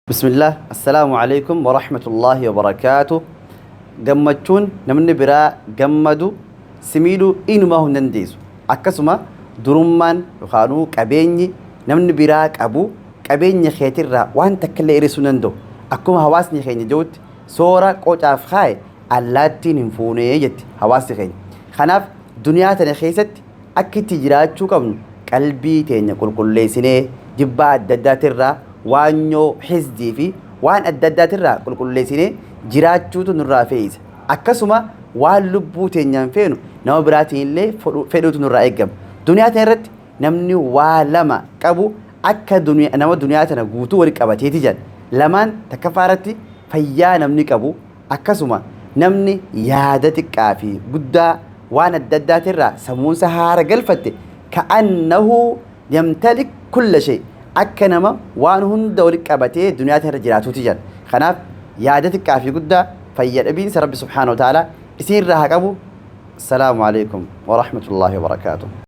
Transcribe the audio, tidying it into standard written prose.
Bismillaah Assalaamu Aleykum Warahmatullaahi Wabarakaatuh Gammachuun namni biraa gammadu si miidhuu inumaa hin dandeessu. Akkasuma durummaan yookaanuu qabeenyi namni biraa qabu qabeenya keetirraa waan takkallee hir'isuu hin danda'u. Akkuma hawaasni keenya jedhutti soora qocaaf kaaye allaattiin hin fuunee jetti hawaasni keenya. Kanaaf duniyaa tana keessatti Akki itti jiraachuu qabnu qalbii teenya qulqulleessinee jibbaa adda addaatirraa waanyoo, hisdii fi waan adda addaatirraa qulqulleessinee jiraachuutu nurraa fe'isa. Akkasuma waan lubbuu teenyaan feenu nama biraatiin illee fedhuutu nurraa eeggama. Duniyaa tana irratti namni waa lama qabu akka nama duniyaa tana guutuu wali qabateeti jedhan. Lamaan takkaffaa irratti fayyaa namni qabu Akkasuma namni yaada xiqqaa fi guddaa waan adda addaatirraa sammuunsa haara galfatte ka'annahu yamtalik kulla shay akka nama waan hunda wali qabatee duniyaa tanarra jiraatuuti jedhan. Kanaaf yaada xiqqaa fi guddaa fayya dhabiinsa Rabbi subhaanahu wa ta'aalaa isin irraa haa qabu. Assalaamu alaikum wa rahmatullaahi wa barakaatuh.